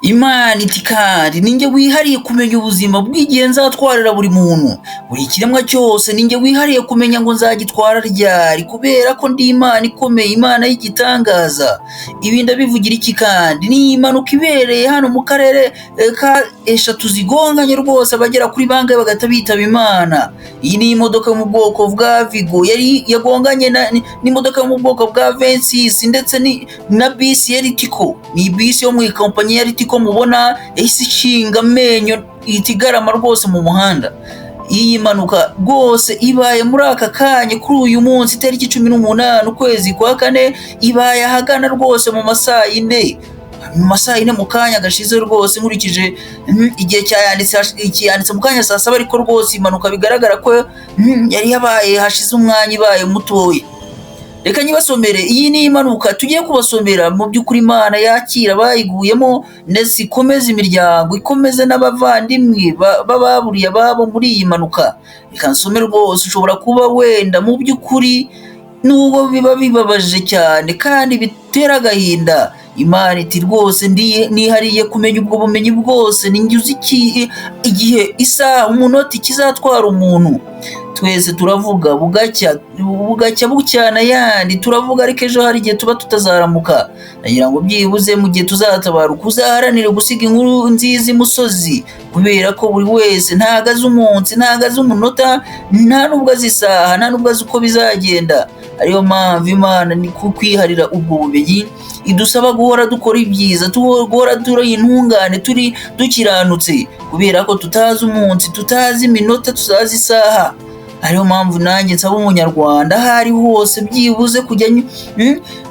Imana iti kandi ninjye wihariye kumenya ubuzima bw'igihe nzatwarira buri muntu, buri kiremwa cyose ninjye wihariye kumenya ngo nzagitwara ryari, kubera ko ndi Imana ikomeye, Imana y'igitangaza. Ibi ndabivugira iki kandi? Ni impanuka ibereye hano mu karere ka eshatu zigonganye rwose, abagera kuri bangahe bagahita bitaba Imana. Iyi ni imodoka yo mu bwoko bwa Vigo yari yagonganye n'imodoka yo mu bwoko bwa Vensis ndetse na bisi ya Ritco. Ni bisi yo mu ikompanyi ya Ritco mubona yahise ishinga amenyo ihita igarama rwose mu muhanda. Iyi mpanuka rwose ibaye muri aka kanya kuri uyu munsi itariki 18 ukwezi kwa kane, ibaye ahagana rwose mu ma 4:00, mu ma 4:00 mu kanya gashize rwose. Nkurikije igihe cyayanditse, cyanditse mu kanya saa 7, ariko rwose impanuka bigaragara ko yari yabaye hashize umwanya ibaye mutoya. Reka nyibasomere. Iyi ni impanuka tugiye kubasomera. Mu by'ukuri Imana yakira abayiguyemo ndetse ikomeze imiryango, ikomeze n'abavandimwe b'ababuriye ababo muri iyi mpanuka. Reka nsome rwose. Ushobora kuba wenda mu by'ukuri nubwo biba bibabaje cyane kandi bitera agahinda, Imana iti rwose nihariye kumenya ubwo bumenyi bwose, ninjye uzi igihe, isaha, umunota ikizatwara umuntu. Twese turavuga bugacya, bugacya bucyana yandi turavuga, ariko ejo hari igihe tuba tutazaramuka. Ndagira ngo byibuze mu gihe tuzatabaruka uzaharanire gusiga inkuru nziza imusozi, kubera ko buri wese ntago azi umunsi, ntago azi umunota, nta nubwo azi isaha, nta nubwo azi uko bizagenda. Ariyo mpamvu Imana ni kukwiharira ubwo bumenyi idusaba guhora dukora ibyiza, guhora turi intungane, turi dukiranutse, kubera ko tutazi umunsi, tutazi iminota, tutazi isaha. Ariyo mpamvu nanjye nsaba umunyarwanda aho ari hose byibuze kujya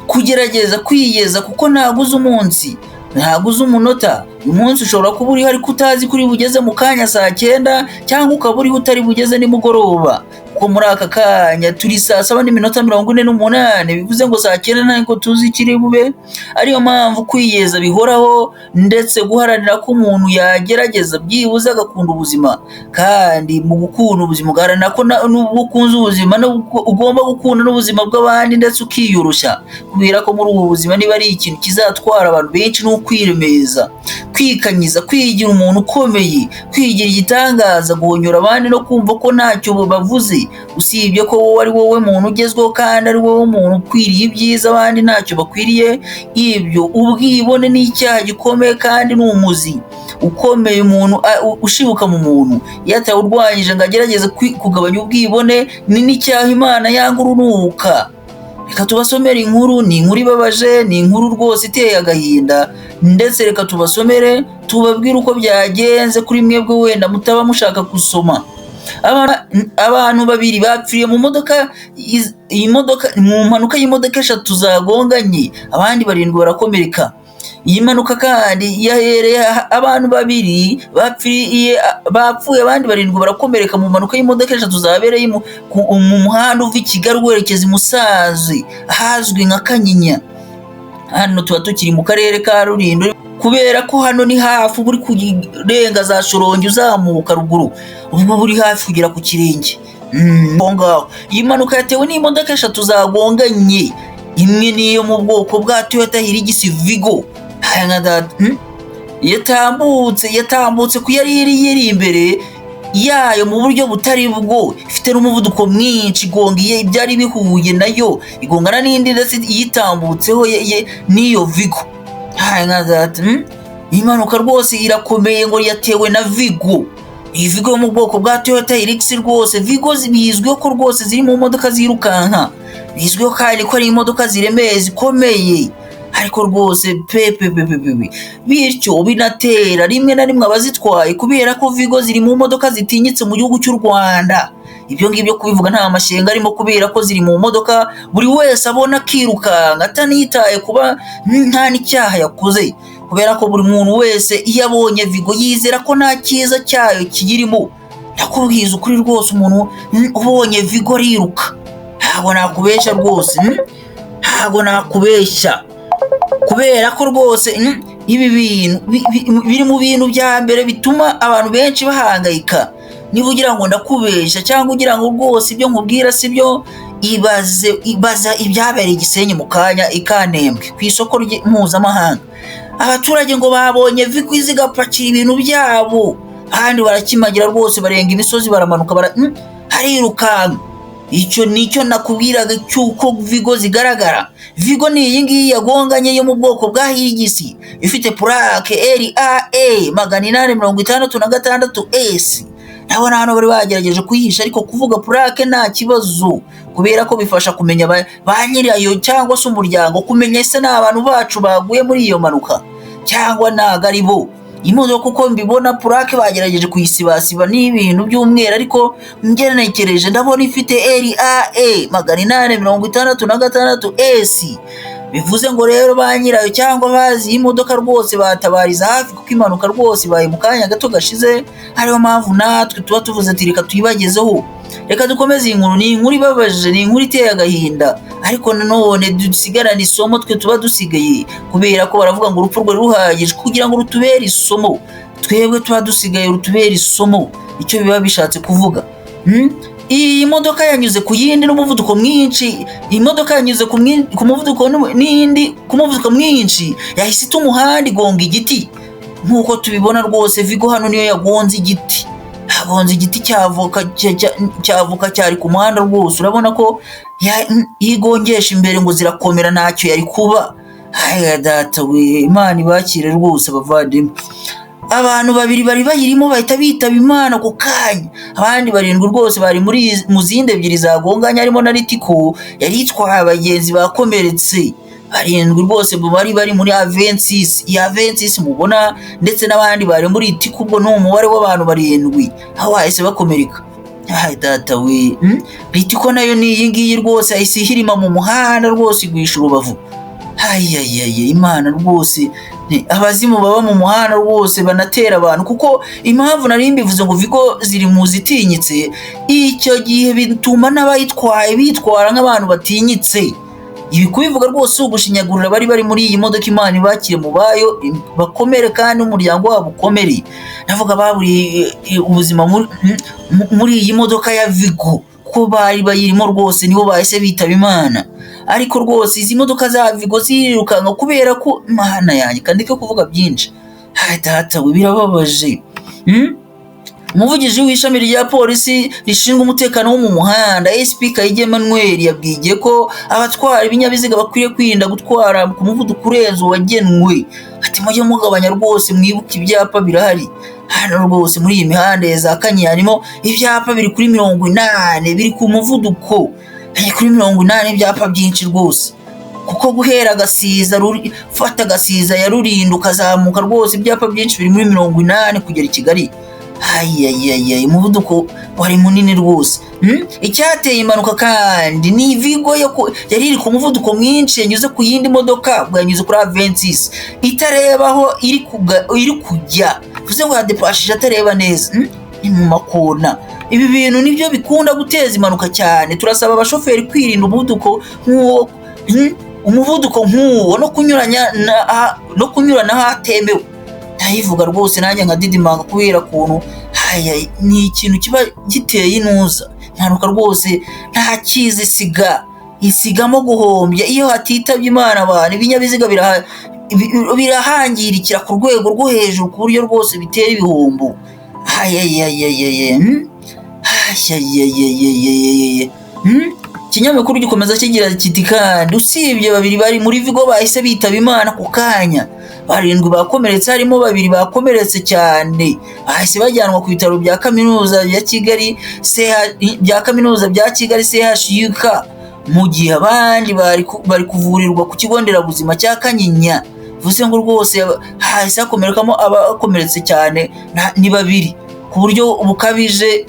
kugerageza kwiyeza, kuko ntabwo uzi umunsi, ntabwo uzi umunota. Uyu munsi ushobora kuba uriho ariko utazi ko uri bugeze mu kanya saa 9, cyangwa ukaba uriho utari bugeze nimugoroba, kuko muri aka kanya turi saa 7:48, bivuze ngo saa 9 ntabwo tuzi ikiri bube. Ariyo mpamvu kwiyeza bihoraho, ndetse guharanira ko umuntu yagerageza byibuze agakunda ubuzima. Kandi mu gukunda ubuzima ugaharanira ko nubwo ukunze ubuzima ugomba gukunda n'ubuzima bw'abandi, ndetse ukiyoroshya, kubera ko muri ubu buzima niba ari ikintu kizatwara abantu benshi ni ukwiremeza, kwikanyiza, kwigira umuntu ukomeye, kwigira igitangaza, guhonyora abandi no kumva ko ntacyo bavuze, usibye ko wowe ari wowe muntu ugezweho kandi ari wowe muntu ukwiriye ibyiza, abandi ntacyo bakwiriye. Ibyo ubwibone ni icyaha gikomeye kandi ni umuzi ukomeye umuntu ushibuka mu muntu iyo atawurwanyije ngo agerageze kugabanya ubwibone. Ni n'icyaha Imana yanga urunuka. Reka tubasomere inkuru. Ni inkuru ibabaje, ni inkuru rwose iteye agahinda, ndetse reka tubasomere tubabwire uko byagenze kuri mwebwe wenda mutaba mushaka gusoma. Abantu babiri bapfiriye mu modoka iyi modoka mu mpanuka y'imodoka eshatu zagonganye, abandi barindwi barakomereka. Iyi mpanuka kandi yahereye abantu babiri bapfiriye, bapfuye, abandi barindwi barakomereka mu mpanuka y'imodoka eshatu zabereye mu muhanda uva i Kigali werekeza i Musanze ahazwi nka Kanyinya. Hano tuba tukiri mu karere ka Rulindo, kubera ko hano ni hafi, uba uri kurenga za Shyorongi uzamuka ruguru, uba uri hafi kugera ku Kirenge. Aho ngaho iyi mpanuka yatewe n'imodoka eshatu zagonganye. Imwe niyo mu bwoko bwa Toyota Hilux Vigo. Aya nka data, Yatambutse ku yari iri imbere yayo mu buryo butari bwo, ifite n'umuvuduko mwinshi, igonga ibyari bihuye nayo, igongana n'indi ndetse iyitambutseho n'iyo Vigo. Aya nka data, Iyi mpanuka rwose irakomeye, ngo yatewe na Vigo, iyi Vigo yo mu bwoko bwa Toyota Hilux. Rwose Vigo bizwiho ko rwose ziri mu modoka zirukanka, bizwiho kandi ko ari imodoka ziremeye, zikomeye, ariko rwose pe pe pe pe pe, bityo binatera rimwe na rimwe abazitwaye, kubera ko Vigo ziri mu modoka zitinyitse mu gihugu cy'u Rwanda. Ibyo ngibyo kubivuga nta mashyenga arimo, kubera ko ziri mu modoka buri wese abona akirukanka atanitaye kuba nta n'icyaha yakoze, kubera ko buri muntu wese iyo abonye Vigo yizera ko nta cyiza cyayo kiyirimo. Ndakubwiza ukuri rwose, umuntu ubonye Vigo ariruka. Ntabwo nakubeshya rwose, ntabwo nakubeshya, kubera ko rwose ibi bintu biri mu bintu bya mbere bituma abantu benshi bahangayika. Niba ugira ngo ndakubeshya cyangwa ugira ngo rwose ibyo nkubwira si byo, ibaze, ibaza ibyabereye i Gisenyi mu kanya i Kanembwe ku isoko mpuzamahanga. Abaturage ngo babonye Vigo iza igapakira ibintu byabo, ahandi barakimagira rwose, barenga imisozi baramanuka, harirukanka. Icyo nicyo nakubwiraga cy'uko Vigo zigaragara. Vigo ni iyi ngiyi yagonganye yo mu bwoko bwa Hilux, ifite purake RAE 866 S. Ndabona hano bari bagerageje kuyihisha, ariko kuvuga purake nta kibazo, kubera ko bifasha kumenya ba nyirayo cyangwa se umuryango kumenya ese ni abantu bacu baguye muri iyo mpanuka cyangwa ntago ari bo. Imodoka uko mbibona, purake bagerageje kuyisibasiba n'ibintu by'umweru, ariko ngenekereje ndabona ifite RAE 866 S. Bivuze ngo rero ba nyirayo cyangwa bazi iyi modoka rwose batabariza hafi, kuko impanuka rwose ibaye mu kanya gato gashize. Ariyo mpamvu natwe tuba tuvuze ati reka tuyibagezeho, reka dukomeze iyi nkuru. Ni inkuru ibabaje, ni inkuru iteye agahinda, ariko nanone dusigarane isomo twe tuba dusigaye, kubera ko baravuga ngo urupfu rwari ruhagije kugira ngo rutubere isomo. Twebwe tuba dusigaye rutubere isomo, icyo biba bishatse kuvuga. Iyi modoka yanyuze ku yindi n'umuvuduko mwinshi. Iyi modoka yanyuze ku muvuduko n'indi ku muvuduko mwinshi, yahise ita umuhanda igonga igiti nk'uko tubibona rwose. Vigo hano niyo yagonze igiti, hagonze igiti cy'avoka cyari ku muhanda rwose. Urabona ko yigongesha imbere ngo zirakomera, ntacyo yari kuba. Aya data we, Imana ibakire rwose abavandimwe. Abantu babiri bari bayirimo bahita bitaba Imana ako kanya. Abandi barindwi rwose bari muri mu zindi ebyiri zagonganye, harimo na Ritco yari itwaye abagenzi bakomeretse. Barindwi rwose bari bari muri Avensis, iyi Avensis mubona, ndetse n'abandi bari muri Ritco. Ubwo ni umubare w'abantu barindwi aho bahise bakomereka. Ay data we, Ritco nayo ni iyi ngiyi rwose, yahise ihirima mu muhanda rwose, igwisha urubavu. Ayiyayiyayi, Imana rwose, abazimu baba mu muhanda rwose banatera abantu. Kuko impamvu nari mbivuze ngo Vigo ziri mu zitinyitse, icyo gihe bituma n'abayitwaye bitwara nk'abantu batinyitse. Ibi kubivuga rwose si ugushinyagurira bari bari muri iyi modoka. Imana ibakire mu bayo, bakomere kandi n'umuryango wabo ukomere. Ndavuga baburiye ubuzima muri iyi modoka ya Vigo, ko bari bayirimo rwose nibo bahise bitaba Imana. Ariko rwose izi modoka za Vigo zirirukanka kubera ko, Mana yanjye, kandi ko kuvuga byinshi. Hai data we, birababaje. Umuvugizi w'ishami rya polisi rishinzwe umutekano wo mu muhanda, SP Kayigi Emmanuel, yabwiye ko abatwara ibinyabiziga bakwiye kwirinda gutwara ku muvuduko urenze uwagenwe. Ati mujye mugabanya rwose, mwibuke ibyapa birahari. Hano rwose muri iyi mihanda ya za Kanyinya harimo ibyapa biri kuri 80, biri ku muvuduko, biri kuri 80, ibyapa byinshi rwose. Kuko guhera Gasiza, fata Gasiza ya Rulindo ukazamuka rwose, ibyapa byinshi biri muri 80 kugera i Kigali. Ayiyayiyayi, umuvuduko wari munini rwose. Icyateye impanuka kandi ni Vigo yari iri ku muvuduko mwinshi yanyuze ku yindi modoka, ubwo yanyuze kuri Avensis itareba aho iri kujya, bivuze ngo yadepashije atareba neza. Ni mu makona. Ibi bintu nibyo bikunda guteza impanuka cyane. Turasaba abashoferi kwirinda umuvuduko nk'uwo, Umuvuduko nk'uwo no kunyuranya no kunyurana ahatemewe. Ndayivuga rwose nanjye nka didimanga, kubera ukuntu haya ni ikintu kiba giteye inuza impanuka rwose. Nta cyiza isiga, isigamo guhombya. Iyo hatitabye Imana abantu, ibinyabiziga birahangirikira ku rwego rwo hejuru, ku buryo rwose bitera ibihombo. Ayayayayaya, Ayayayayayaya, Ikinyamakuru gikomeza kigira kiti kandi usibye babiri bari muri Vigo bahise bitaba Imana ku kanya, barindwi bakomeretse, harimo babiri bakomeretse cyane, bahise bajyanwa ku bitaro bya kaminuza ya Kigali CH, bya kaminuza bya Kigali CHUK, mu gihe abandi bari kuvurirwa ku kigo nderabuzima cya Kanyinya. Bivuze ngo rwose hahise hakomerekamo abakomeretse cyane ni babiri ku buryo bukabije,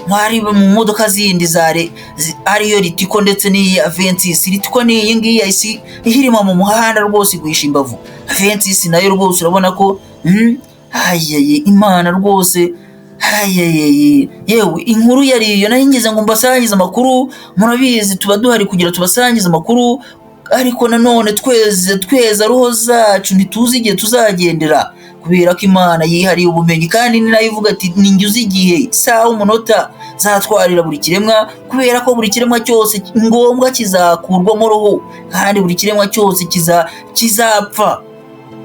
bari mu modoka zindi ariyo Ritco ndetse n'iyi Avensis. Ritco ni iyi ngiyi yahise ihirima mu muhanda rwose, igwisha imbavu. Avensis nayo rwose urabona ko, ayaye, Imana rwose, ayaye. Yewe, inkuru yari iyo nari ngize ngo mbasangize amakuru. Murabizi tuba duhari kugira tubasangize amakuru, ariko nanone tweze tweza roho zacu, ntituzi igihe tuzagendera, kubera ko Imana yihariye ubumenyi, kandi ni nayo ivuga ati ninjye uzi igihe, isaha, umunota zatwarira buri kiremwa, kubera ko buri kiremwa cyose ngombwa kizakurwamo roho, kandi buri kiremwa cyose kizapfa.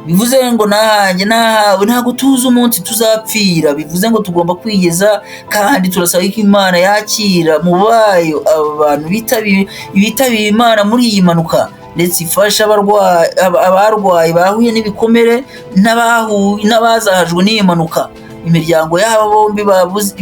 Bivuze ngo nahanjye nahawe, ntabwo tuzi umunsi tuzapfira. Bivuze ngo tugomba kwigeza, kandi turasaba ko Imana yakira mu bayo aba bantu bitabiye Imana muri iyi mpanuka, ndetse ifasha abarwayi bahuye n'ibikomere n'abazahajwe n'iyi mpanuka. Imiryango yabo bombi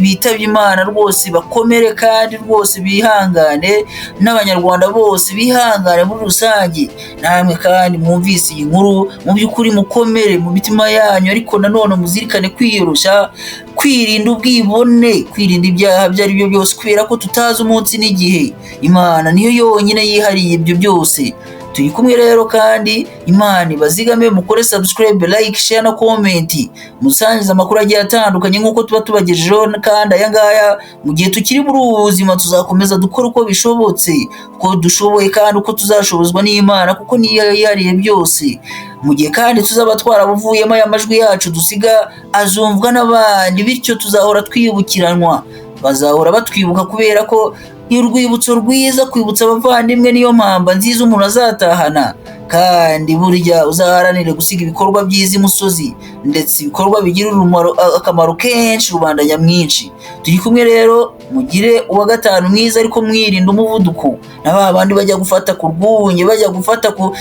bitabye Imana rwose bakomere, kandi rwose bihangane, n'Abanyarwanda bose bihangane muri rusange. Namwe kandi mwumvise iyi nkuru, mu by'ukuri mukomere mu mitima yanyu, ariko nanone muzirikane kwiyoroshya, kwirinda ubwibone, kwirinda ibyaha ibyo ari byo byose, kubera ko tutazi umunsi n'igihe. Imana niyo yonyine yihariye ibyo byose. Turi kumwe rero, kandi Imana ibazigame. Mukore subscribe, like, share na comment, musangize amakuru agiye atandukanye nk'uko tuba tubagejejeho. Kandi aya ngaya, mu gihe tukiri muri ubu buzima, tuzakomeza dukora uko bishobotse, uko dushoboye, kandi uko tuzashobozwa n'Imana, kuko niyo yihariye byose. Mu gihe kandi tuzaba twarabuvuyemo, aya majwi yacu dusiga azumvwa n'abandi, bityo tuzahora twibukiranwa, bazahora batwibuka, kubera ko urwibutso rwiza, kwibutsa abavandimwe, niyo mpamba nziza umuntu azatahana. Kandi burya uzaharanire gusiga ibikorwa byiza imusozi, ndetse ibikorwa bigira akamaro kenshi rubanda nyamwinshi. Turi kumwe rero, mugire uwa gatanu mwiza, ariko mwirinda umuvuduko, na ba bandi bajya gufata ku rwunge, bajya gufata ku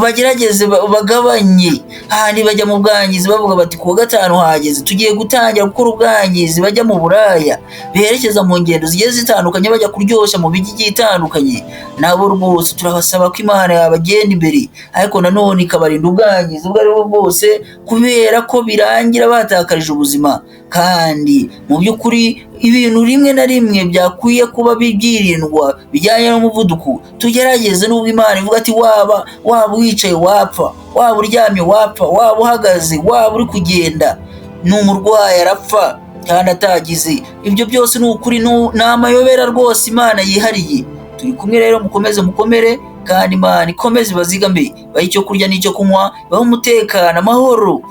bagerageze bagabanye. Handi bajya mu bwangizi, bavuga bati: "Ku wa gatanu hageze, tugiye gutangira gukora ubwangizi." Bajya mu buraya, berekeza mu ngendo zigiye zitandukanye, bajya kuryoshya mu mijyi igiye itandukanye, nabo rwose turabasaba ko Imana yabagenda imbere, ariko nanone ikabarinda ubwangizi ubwo ari bwo bwose, kubera ko birangira batakarije ubuzima. Kandi mu by'ukuri ibintu rimwe na rimwe byakwiye kuba byirindwa bijyanye n'umuvuduko, tugerageze. Nubwo Imana ivuga ati: Waba wicaye wapfa, waba uryamye wapfa, waba uhagaze, waba uri kugenda, ni umurwayi arapfa kandi atagize." Ibyo byose ni ukuri, ni amayobera rwose Imana yihariye. Turi kumwe rero, mukomeze mukomere, kandi Imana ikomeze ibazigame, ibahe icyo kurya n'icyo kunywa, ibahe umutekano, amahoro,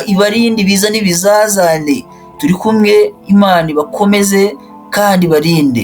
ibarinde ibiza n'ibizazane. Turi kumwe, Imana ibakomeze kandi ibarinde.